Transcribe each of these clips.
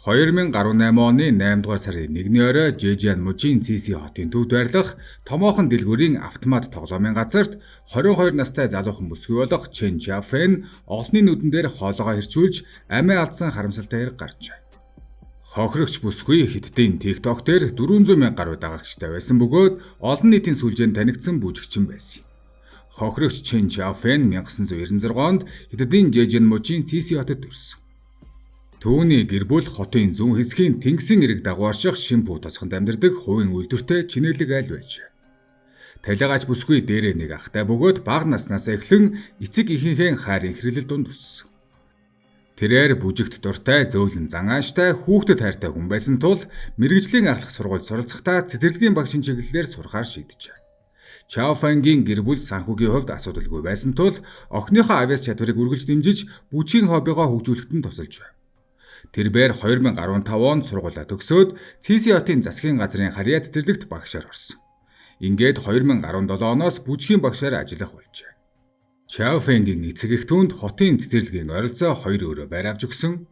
2018 оны 8 дугаар сарын 1-ний орой Жэжиан мужийн Цэси хотын төвд байрлах томоохон дэлгүүрийн автомат тоглоомын газарт 22 настай залуухан бүсгүй болох Чен Жафен олонний нүдэн дээр хоолойгоо хэрчүүлж амиа алдсан харамсалтай хэрэг гарчээ. Хохирогч бүсгүй Хятадын TikTok дээр 400 мянга гаруй дагагчтай байсан бөгөөд олон нийтийн сүлжээнд танигдсан бүжигчин байсан юм. Хохирогч Чен Жафен 1996 онд Хятадын Жэжиан мужийн Цэси хотод төрсөн. Түүний гэр бүл хотын зүүн хэсгийн Тэнгисийн эрэг дагуу орших Шимпүү тосгонд амьдардаг хувийн үйлдвэртэй чинээлэг айл байжээ. Талигач бүсгүй дээрээ нэг ахтай бөгөөд бага наснаас эхлэн эцэг эхийнхээ хайр инхрийлэл дунд өссөн. Тэрээр бүжигт дуртай, зөөлөн зан ааштай, хүүхдэд хайртай хүн байсан тул мэргэжлийн ахлах сургуульд суралцахдаа цэцэрлэгийн багшийн чиглэлээр сурахаар шийджээ. Чао Фангийн гэр бүл санхүүгийн хувьд асуудалгүй байсан тул охиныхоо авиас чадварыг үргэлж дэмжиж, бүжгийн хоббигоо хөгжүүлэхэд нь тусалж байв. Тэрбээр 2015 онд сургуулиа төгсөөд Цэси хотын засгийн газрын харьяа цэцэрлэгт багшаар орсон. Ингээд 2017 оноос бүжгийн багшаар ажиллах болжээ. Чао Фэнгийн эцэг эх түүнд хотын цэцэрлэгийн ойролцоо 2 өрөө байр авч өгсөн.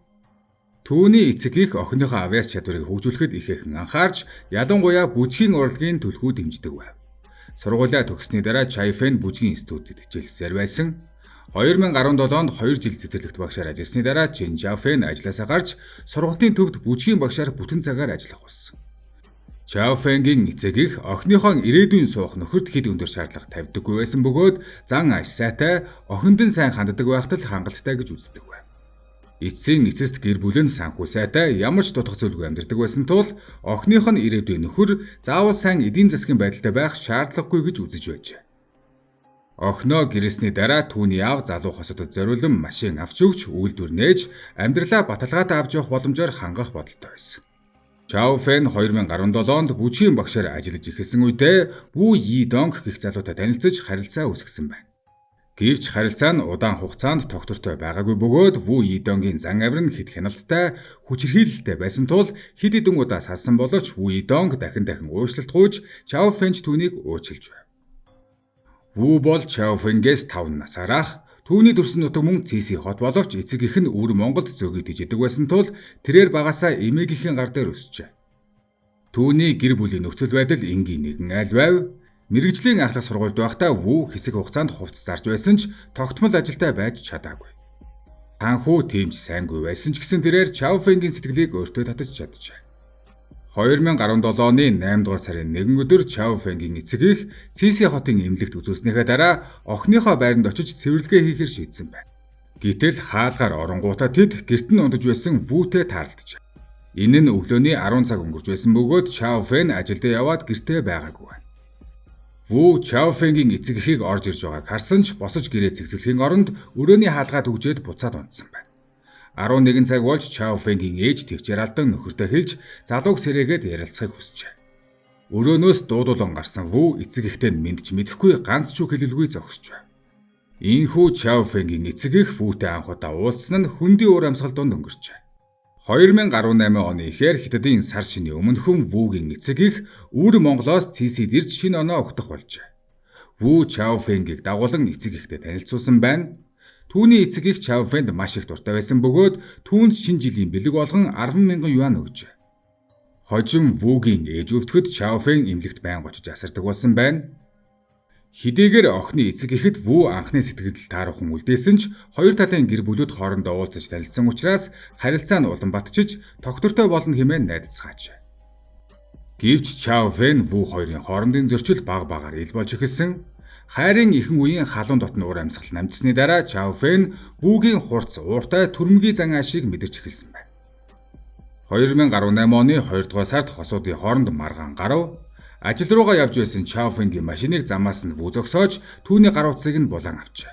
Түүний эцэг эх охиныхоо авиас чадварыг хөгжүүлэхэд ихээхэн анхаарч, ялангуяа бүжгийн урлагийн түлхүү дэмждэг байв. Сургуулиа төгссөний дараа Чао Фэн бүжгийн студид хичээллсээр байсан. 2017 онд 2 жил цэцэрлэгт багшаар ажилласны дараа Чен Жафен ажлаасаа гарч сургалтын төвд бүжгийн багшаар бүтэн цагаар ажиллах болсон. Чао Фэнгийн эцэг эх охиныхоо ирээдүйн суух нөхөрт хэд өндөр шаардлага тавьдаггүй байсан бөгөөд зан ааш сайтай, охинд нь сайн ханддаг байхад л хангалттай гэж үздэг байв. Эцсийн эцэст гэр бүл нь санхүү сайтай, ямар ч дутах зүйлгүй амьдардаг байсан тул охиных нь ирээдүйн нөхөр заавал сайн эдийн засгийн байдалтай байх шаардлагагүй гэж үзэж байжээ. Охиноо гэрэлсний дараа түүний аав залуу хосуудад зориулан машин авч өгч, үйлдвэр нээж, амьдралаа баталгаатай авч явах боломжоор хангах бодолтой байсан. Чао Фэн 2017 онд бүжгийн багшаар ажиллаж эхэлсэн үедээ Ву Йи Донг гэх залуутай танилцаж харилцаа үүсгэсэн байна. Гэвч харилцаа нь удаан хугацаанд тогтвортой байгаагүй бөгөөд Ву Йи Донгийн зан авир нь хэд хяналттай, хүчирхийлэлтэй байсан тул хэд хэдэн удаа салсан боловч Ву Йи Донг дахин дахин уучлалт гуйж, Чао Фэн ч түүнийг уучлж байв. Ву бол Чао Фэнгээс 5 насаар ах, түүний төрсөн нутаг мөн Цэси хот боловч эцэг эх нь өвөр Монголд зөөгийд ижээдэг байсан тул тэрээр багасаа эмээгийнхэн гар дээр өсжээ. Түүний гэр бүлийн нөхцөл байдал энгийн нэгэн айл байв. Мэргэжлийн ахлах сургуульд байхдаа Ву хэсэг хугацаанд хувцас зарж байсан ч тогтмол ажилтай байж чадаагүй. Санхүү тийм ч сайнгүй байсан ч гэсэн тэрээр Чао Фэнгийн сэтгэлийг өөртөө татаж чаджээ. 2017 оны 8 дугаар сарын 1 өдөр Чао Фэнгийн эцэг эх Цэси хотын эмнэлэгт үзүүлснийхээ дараа охиныхоо байранд очиж цэвэрлэгээ хийхээр шийдсэн байна. Гэтэл хаалгаар оронгуутаа тэд гэрт нь унтаж байсан Вүтэй таарлджээ. Энэ нь өглөөний 10 цаг өнгөрч байсан бөгөөд Чао Фэн ажилдаа яваад гэртээ байгаагүй байна. Вү Чао Фэнгийн эцэг эхийг орж ирж байгааг харсан ч босож гэрээ цэгцлэхийн оронд өрөөний хаалгаа түгжээд буцаад унтсан байна. 11 цаг болж Чао Фэнгийн ээж тэвчээр алдан нөхөртөө хэлж залууг сэрээгээд ярилцахыг хүсжээ. Өрөөнөөс дуудуулан гарсан Вү эцэг эхтэй нь мэнд ч мэдэхгүй ганц ч үг хэлэлгүй зогсож байв. Ийнхүү Чао Фэнгийн эцэг эх Вүтэй анх удаа уулзсан нь хөндийн уур амьсгал дунд өнгөрчээ. 2018 оны эхээр Хятадын сар шинийн өмнөхөн Вүгийн эцэг эх өвөр Монголоос Цэсид ирж шинэ оноо өгтөх болжээ. Вү Чао Фэнгийг дагуулан эцэг эхтэй танилцуулсан байна. Түүний эцэг эх Чао Фэнд маш их дуртай байсан бөгөөд түүнд шинэ жилийн бэлэг болгон 10,000 юань өгчээ. Хожим Вүгийн ээж өвдөхөд Чао Фэн эмнэлэгт байнга очиж асардаг болсон байна. Хэдийгээр охины эцэг эхэд Вү анхны сэтгэл тааруухан үлдээсэн ч хоёр талын гэр бүлүүд хоорондоо уулзаж танилцсан учраас харилцаа нь улам батжиж тогтвортой болно хэмээн найдацгаажээ. Гэвч Чао Фэн Вү хоёрын хоорондын зөрчил бага багаар ил болж эхэлсэн. Хайрын ихэнх үеийн халуун дотно уур амьсгал намжсны дараа Чао Фэн Вүгийн хурц, ууртай түрэмгий зан аашийг мэдэрч эхэлсэн байна. 2018 оны 2 дугаар сард хосуудын хооронд маргаан гарав. Ажил руугаа явж байсан Чао Фэнгийн машиныг замаас нь Вү зогсоож түүний гар утсыг нь булан авчээ.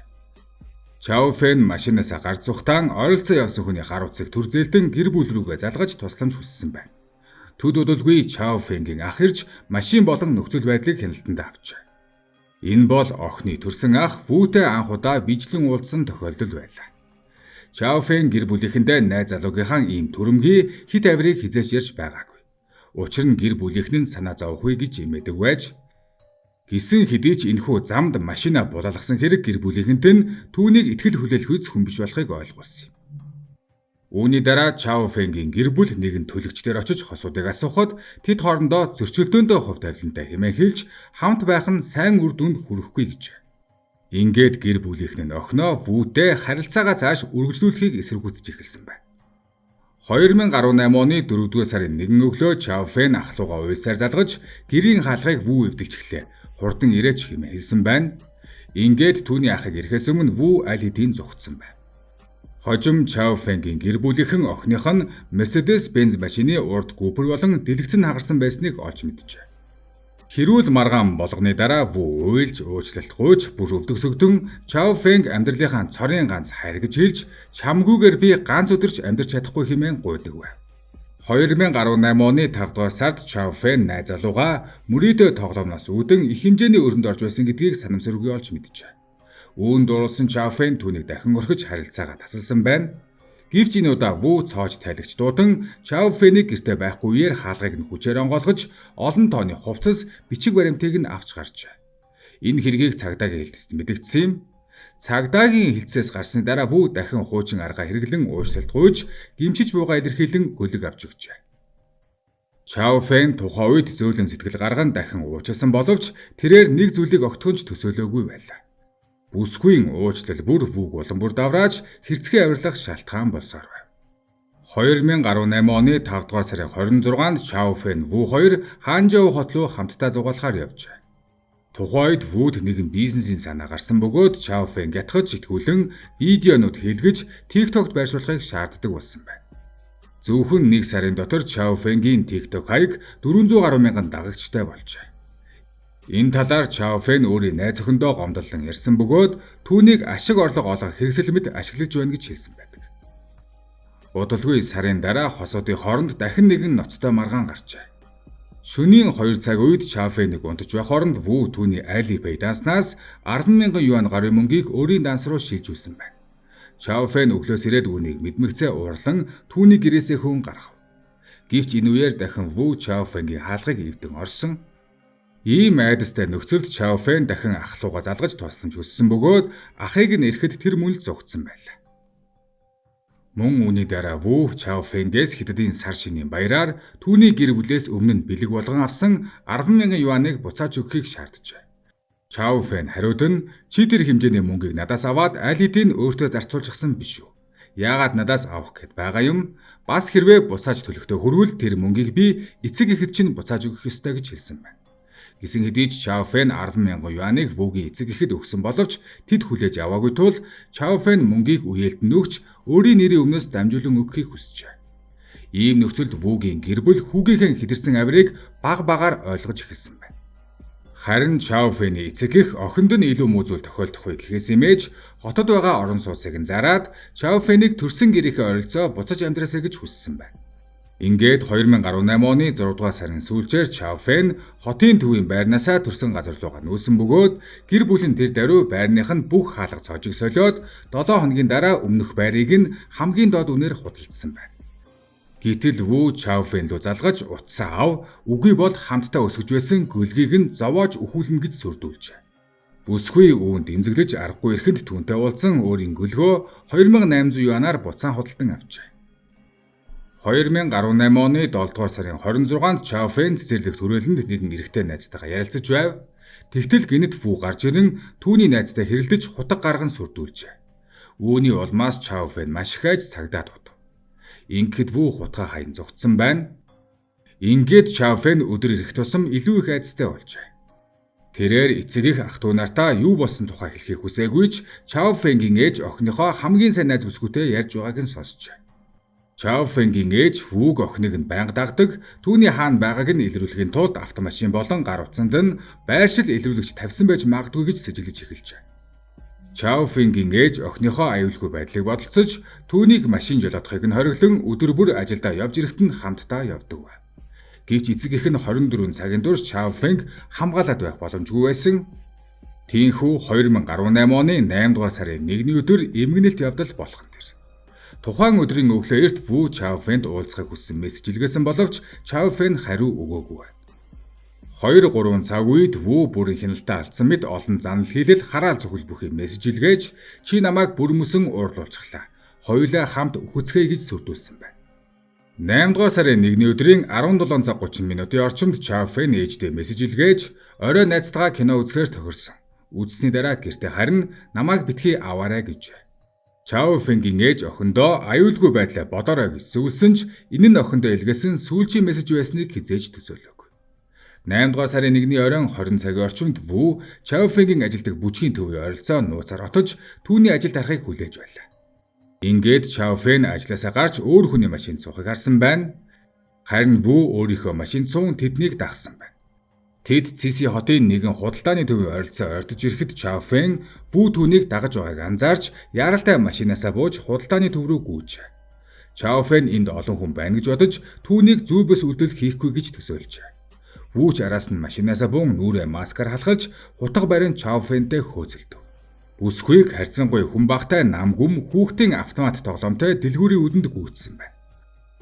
Чао Фэн машинаасаа гарч суухдаа ойролцоо явсан хүний гар утсыг түр зээлдэн гэр бүл рүүгээ залгаж тусламж хүссэн байна. Төд удалгүй Чао Фэнгийн ах ирж машин болон нөхцөл байдлыг хяналтанд авчээ. Энэ бол охины төрсөн ах Вүтэй анх удаа биелэн уулзсан тохиолдол байлаа. Чао Фэн гэр бүлийнхэндээ найз залуугийнхаа ийм түрэмгий хит авирыг хэзээ ч ярьж байгаагүй. Учир нь гэр бүлийнхэн нь санаа зовох гэж эмээдэг байж гисэн хэдий ч энэхүү замд машина булаалгасан хэрэг гэр бүлийнхэнтэй нь түүнийг итгэл хүлээлгүйц хүн биш болохыг ойлгуулсан юм. Үүний дараа Чао Фэнгийн гэр бүл нэгэн төлөгчдөр очиж хосуудыг асуухад тэд хоорондоо зөрчилдөөндөө хувь тавилантай хэмээн хэлж хамт байх нь сайн үр дүнд хүрэхгүй гэжээ. Ингээд гэр бүлийнх нь охиноо Вүтэй харилцаагаа цааш үргэлжлүүлэхийг эсэргүүцэж эхэлсэн байна. 2018 оны 4-р сарын 1 өглөө Чао Фэн ах луугаа уйлсаар залгаж гэрийн хаалгыг Вү эвдэж эхлэв. Хурдан ирээч хэмээн хэлсэн байна. Ингээд түүний ахыг ирэхээс өмнө Вү аль хэдийн зугтсан байна. Хожим Чао Фэнгийн гэр бүлийнхэн охиных нь Mercedes-Benz машины урд гүпэр болон дэлгэцэн хагарсан байсныг олж мэджээ. Хэрүүл маргаан болгоны дараа Вү уйлж уучлалт гуйж бүр өвдөг сөгдөн Чао Фэнг амьдралынхаа цорын ганц хайр гэж хэлж чамгүйгээр би ганц өдөр ч амьдарч чадахгүй хэмээн гуйдаг байв. 2018 оны 5 дугаар сард Чао Фэн найз залуугаа мөрийдөө тоглоомноос үүдэн их хэмжээний өрөнд орж байсан гэдгийг санамсаргүй олж мэджээ. Үүнд дурлсан Чао Фэн түүнийг дахин орхиж харилцаагаа тасалсан байна. Гэвч энэ удаа Вү цоож тайлагч дуудан Чао Фэнийг гэрте байхгүй үеэр хаалгыг нь хүчээр онгойлгож олон тооны хувцас, бичиг баримтыг нь авч гарчээ. Энэ хэргийг цагдаагийн хэлтэст мэдэгдсэн юм. Цагдаагийн хэлтсээс гарсны дараа Вү дахин хуучин аргаа хэрэглэн уучлалт гуйж гэмшиж буугаа илэрхийлэн гөлөг авч өгчээ. Чао Фэн тухайн үед зөөлөн сэтгэл гарган дахин уучлсан боловч тэрээр нэг зүйлийг огтхон ч төсөөлөөгүй байлаа. Бүсгүйн уучлал бүр Вүг улам бүр даврааж хэрцгий авирлах шалтгаан болсоор байв. 2018 оны 5 дугаар сарын 26-нд Чао Фэн Вү хоёр Ханжоу хот руу хамтдаа зугаалахаар явжээ. Тухайн үед Вүд нэгэн бизнесийн санаа гарсан бөгөөд Чао Фэн гятгаж итгүүлэн видеонууд хийлгэж TikTok-т байршуулахыг шаарддаг болсон байна. Зөвхөн нэг сарын дотор Чао Фэнгийн TikTok хаяг 400 гаруй мянган дагагчтай болжээ. Энэ талаар Чао Фэн өөрийн найз охиндоо гомдлон ярьсан бөгөөд түүнийг ашиг орлого олгох хэрэгсэл мэт ашиглаж байна гэж хэлсэн байдаг. Удалгүй сарын дараа хосуудын хооронд дахин нэгэн ноцтой маргаан гарчээ. Шөнийн 2 цаг үед Чао Фэнийг унтаж байх хооронд Вү түүний Alipay данснаас 10,000 юань гаруй мөнгийг өөрийн данс руу шилжүүлсэн байна. Чао Фэн өглөөс ирээд үүнийг мэдмэгцээ уурлан түүний гэрээсээ хөөн гаргав. Гэвч энэ үеэр дахин Вү Чао Фэнгийн хаалгыг эвдэн орсон. Ийм айдастай нөхцөлд Чао Фэн дахин ах луугаа залгаж тусламж хүссэн бөгөөд ахыг нь ирэхэд тэр мөн л зугтсан байлаа. Мөн үүний дараа Вү Чао Фэнгээс хятадын сар шинийн баяраар түүний гэр бүлээс өмнө нь бэлэг болгон авсан 10,000 юаныг буцааж өгөхийг шаарджээ. Чао Фэн хариуд нь чи тэр хэмжээний мөнгийг надаас аваад аль хэдийн өөртөө зарцуулчихсан биш үү? Яагаад надаас авах гээд байгаа юм? Бас хэрвээ буцааж төлөхдөө хүрвэл тэр мөнгийг би эцэг эхэд чинь буцааж өгөх ёстой гэж хэлсэн байна. Гэсэн хэдий ч Чао Фэн 10,000 юаныг Вүгийн эцэг эхэд өгсөн боловч тэд хүлээж аваагүй тул Чао Фэн мөнгийг үеэлд нь өгч өөрийн нэрийн өмнөөс дамжуулан өгөхийг хүсжээ. Ийм нөхцөлд Вүгийн гэр бүл хүүгийнхээ хэтэрсэн авирыг бага багаар ойлгож эхэлсэн байна. Харин Чао Фэний эцэг эх охинд нь илүү муу зүйл тохиолдох вэ гэхээс имэж хотод байгаа орон сууцыг нь зараад Чао Фэнийг төрсөн гэрийнхээ ойролцоо буцаж амьдраасай гэж хүссэн байна. Ингээд 2018 оны 6 дугаар сарын сүүлчээр Чао Фэн хотын төвийн байрнаасаа төрсөн газар руугаа нүүсэн бөгөөд гэр бүл нь тэр даруй байрных нь бүх хаалга цоожийг солиод 7 хоногийн дараа өмнөх байрыг нь хамгийн доод үнээр худалдсан байна. Гэтэл Вү Чао Фэн рүү залгаж утсаа ав, үгүй бол хамтдаа өсгөж байсан гөлгийг нь зовоож үхүүлнэ гэж сүрдүүлжээ. Бүсгүй үүнд эмзэглэж аргагүй ирэхэд түүнтэй уулзсан өөрийн гөлгөө 2800 юанаар буцаан худалдан авчээ. 2018 оны 7 дугаар сарын 26-нд Чао Фэн цэцэрлэг түрээлэнд нэгэн эрэгтэй найзтайгаа ярилцаж байв. Тэгтэл гэнэт Вү гарч ирэн түүний найзтай хэрэлдэж хутга гарган сүрдүүлжээ. Үүний улмаас Чао Фэн маш их айж цагдаа дуудав. Ингэхэд Вү хутгаа хаян зугтсан байна. Ингээд Чао Фэн өдөр ирэх тусам илүү их айдастай болжээ. Тэрээр эцэг эх ах дүү нартаа юу болсон тухай хэлэхийг хүсээгүй ч Чао Фэнгийн ээж охиныхоо хамгийн сайн найз бүсгүйтэй ярьж байгааг нь сонсчээ. Чао Фэнгийн ээж Вүг охиныг нь байнга дагдаг, түүний хаана байгааг нь илрүүлэхийн тулд автомашин болон гар утсанд нь байршил илрүүлэгч тавьсан байж магадгүй гэж сэжиглэж эхэлжээ. Чао Фэнгийн ээж охиныхоо аюулгүй байдлыг бодолцож түүнийг машин жолоодохыг нь хориглон өдөр бүр ажилдаа явж ирэхэд нь хамтдаа явдаг байв. Гэвч эцэг эх нь 24 цагийн турш Чао Фэнг хамгаалаад байх боломжгүй байсан. Тиймээс 2018 оны 8 дугаар сарын 1-ний өдөр эмгэнэлт явдал болох нь тэр. Тухайн өдрийн өглөө эрт Вү Чао Фэнд уулзахыг хүссэн мессеж илгээсэн боловч Чао Фэн хариу өгөөгүй байна. 2-3 цаг үед Вү бүрэн хяналтаа алдсан мэт олон занал хийлэл хараал цохил бүхий мессеж илгээж чи намайг бүр мөсөн уурлуулчихлаа. хоёулаа хамт үхэцгээе гэж сүрдүүлсэн байна. 8 дугаар сарын 1-ний өдрийн 17 цаг 30 минутын орчимд Чао Фэн ээждээ мессеж илгээж орой найзтайгаа кино үзэхээр тохирсон. Үзсний дараа гэртээ харин намайг битгий аваарай гэжээ. Чао Фэнгийн ээж охиндоо аюулгүй байдлаа бодоорой гэж зөвлөсөн ч энэ нь охиндоо илгээсэн сүүлчийн мессеж байсныг хэзээ ч төсөөлөөгүй. 8 дугаар сарын 1-ний оройн 20 цагийн орчимд Ву Чао Фэнгийн ажилдаг бүжгийн төвийн ойролцоо нууцаар отож түүний ажилд харахыг хүлээж байлаа. Ингээд Чао Фэн ажлаасаа гарч өөр хүний машинд суухыг харсан байна. Харин Ву өөрийнхөө машинд суун тэднийг дагсан байна. Тэд Цэси хотын нэгэн худалдааны төвийн ойролцоо ойртож ирэхэд Чао Фэн Ву түүнийг дагаж байгааг анзаарч яаралтай машинаасаа бууж худалдааны төв рүү гүйжээ. Чао Фэн энд олон хүн байна гэж бодож түүнийг зүй бүс үйлдэл хийхгүй гэж төсөөлжээ. Ву ч араас нь машинаасаа буун нүүрээ маскаар халахалж хутга барин Чао Фэнтэй хөөцөлдөв. Бүсгүйг харьцангуй хүн багтай нам гүм хүүхдийн автомат тоглоомтой дэлгүүрийн үдэнд гүйцсэн байна.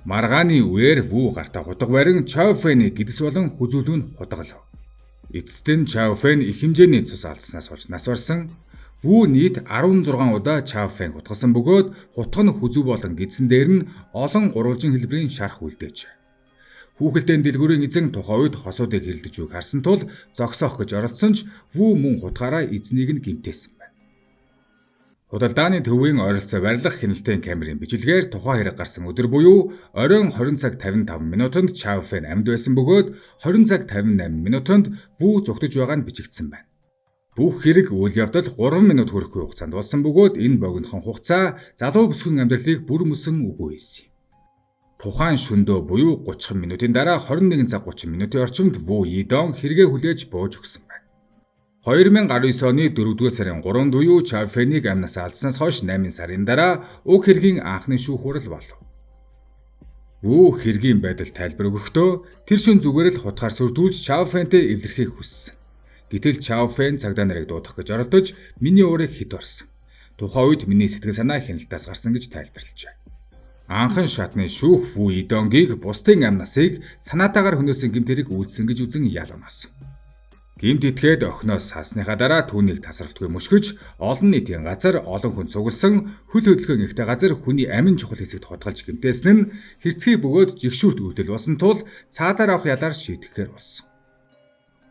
Маргааны үеэр Ву гартаа хутга барин Чао Фэний гэдэс болон хүзүүлүү нь хутгалав. Эцэст нь Чао Фэн их хэмжээний цус алдснаас болж нас барсан. Ву нийт 16 удаа Чао Фэн хутгалсан бөгөөд хутга нь хүзүү болон гэдсэн дээр нь олон гурвалжин хэлбэрийн шарх үлдээжээ. Хүүхэлдэйн дэлгүүрийн эзэн тухайн үед хосуудыг хэрэлдэж байгааг харсан тул зогсоох гэж оролдсон ч Ву мөн хутгаараа эзнийг нь гэмтээсэн байна. Худалдааны төвийн ойролцоо байрлах хяналтын камерын бичлэгээр тухайн хэрэг гарсан өдөр буюу оройн 20 цаг 55 минутанд Чао Фэн амьд байсан бөгөөд 20 цаг 58 минутанд Ву зугтаж байгаа нь бичигдсэн байна. Бүх хэрэг үйл явдал 3 минут хүрэхгүй хугацаанд болсон бөгөөд энэ богинохон хугацаа залуу бүсгүйн амьдралыг бүр мөсөн үгүй хийсэн юм. Тухайн шөнөдөө буюу 30 минутын дараа 21 цаг 30 минутын орчимд Ву Йидон хэрэгээ хүлээж бууж өгсөн байна. 2019 оны 4-р сарын 3-нд буюу Чао Фэнийг амнаас алдснаас хойш 8 сарын дараа уг хэргийн анхны шүүх хурал болов. Ву хэргийн байдал тайлбар өгөхдөө тэр шөнө зүгээр л хутгаар сүрдүүлж Чао Фэнтэй эвлэрхийг хүссэн. Гэтэл Чао Фэн цагдаа нарыг дуудах гэж оролдож миний уурыг хэт барсан. Тухайн үед миний сэтгэл санаа хяналтаас гарсан гэж тайлбарлажээ. Анхан шатны шүүх Ву Идонгийг бусдын амь насыг санаатаагаар хөнөөсөн гэмт хэрэг үйлдсэн гэж үзэн ял оноосон. Гэмт этгээд охиноос салсныхаа дараа түүнийг тасралтгүй мөшгөж олон нийтийн газар олон хүн цугласан хөл хөдөлгөөн ихтэй газар хүний амин чухал хэсэгт хутгалж гэмтээсэн нь хэрцгий бөгөөд жигшүүрт үйлдэл болсон тул цаазаар авах ялаар шийтгэхээр болсон.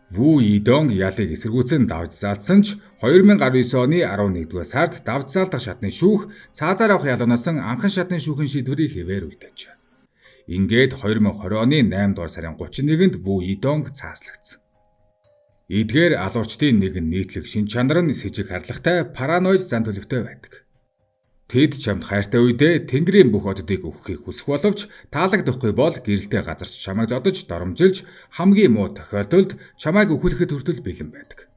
Ву Идонг ялыг эсэргүүцэн давж заалдсан ч 2019 оны 11-р сард давж заалдах шатны шүүх цаазаар авах ялуунаас анхан шатны шүүхийн шийдвэрийг хэвээр үлдээжээ. Ингээд 2020 оны 8 дугаар сарын 31-нд Ву Идонг цааслагдсан. Эдгээр алуурчдын нэгэн нийтлэг шинж чанар нь сэжиг хардлагатай параноид зан төлөвтэй байдаг. Тэд чамд хайртай үедээ тэнгэрийн бүх оддыг өгөхийг хүсэх боловч таалагдахгүй бол гэрэлтэй газар ч чамайг зодож доромжилж хамгийн муу тохиолдолд чамайг үхүүлэхэд хүртэл бэлэн байдаг.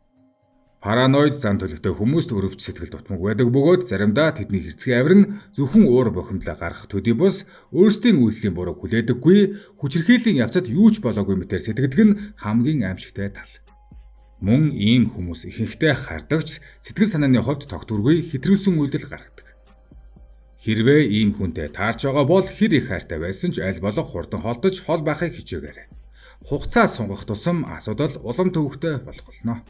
Параноид зан төлөвтэй хүмүүст өрөвч сэтгэл дутмаг байдаг бөгөөд заримдаа тэдний хэрцгий авир нь зөвхөн уур бухимдлаа гаргах төдий бус өөрсдийн үйлдэлийн бурууг хүлээдэггүй хүчирхийллийн явцад юу ч болоогүй мэтээр сэтгэдэг нь хамгийн аймшигтай тал. Мөн ийм хүмүүс ихэнхдээ хардагч сэтгэл санааны хувьд тогтворгүй хэтрүүлсэн үйлдэл гаргадаг. Хэрвээ ийм хүнтэй таарч байгаа бол хэр их хайртай байсан ч аль болох хурдан холдож хол байхыг хичээгээрэй. Хугацаа сунгах тусам асуудал улам төвөгтэй болох болно.